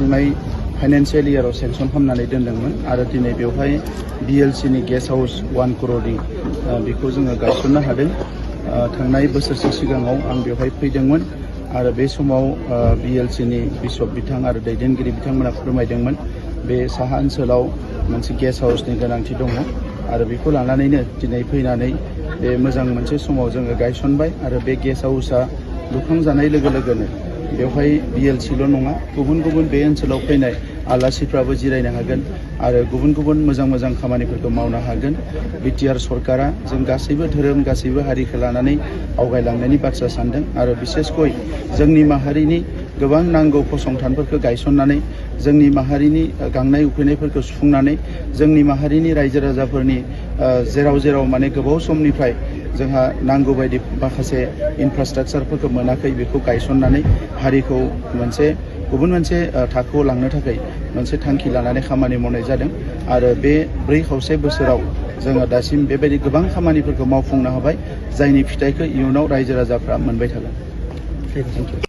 थांनाय फाइनान्सियेल इयाराव सेंसन खालामनानै दोनदोंमोन आरो दिनै बेवहाय BLCनि गेस्ट हाउस 1 करोड़नि बेखौ जोङो गायसननो हादों। थांनाय बोसोरसे सिगाङाव आं बेवहाय फैदोंमोन आरो बे समाव BLCनि बिशप बिथां आरो दैदेनगिरि बिथांमोना फोरमायदोंमोन बे साहा ओनसोलाव मोनसे गेस्ट हाउसनि गोनांथि दङ आरो बेखौ लानानैनो दिनै फैनानै बे मोजां मोनसे समाव जोङो गायसनबाय आरो बे गेस्ट हाउसआ लुखांजानाय लोगो लोगोनो बेवहाय BLCल' नङा गुबुन गुबुन बे ओनसोलाव फैनाय आलासिफ्राबो जिरायनो हागोन आरो गुबुन गुबुन मोजां खामानिफोरखौ मावनो हागोन। BTR सरकारा जों गासैबो धोरोम गासैबो हारिखौ लानानै आवगायलांनायनि बाथ्रा सानदों आरो बिसेसकय जोंनि माहारिनि गोबां नांगौ फसंथानफोरखौ गायसननानै जोंनि माहारिनि गांनाय उखैनायफोरखौ सुफुंनानै जोंनि माहारिनि रायजो राजाफोरनि जेराव माने गोबाव समनिफ्राय जोंहा नांगौ बायदि माखासे इनफ्रास्ट्राक्चारफोरखौ मोनाखै बेखौ गायसननानै हारिखौ गुबुन मोनसे थाखोआव लांनो थाखाय मोनसे थांखि लानानै खामानि मावनाय जादों आरो बे 4.5 बोसोराव जोङो दासिम बेबायदि गोबां खामानिफोरखौ मावफुंनो हाबाय जायनि फिथाइखौ इयुनाव रायजो राजाफ्रा मोनबाय थागोन।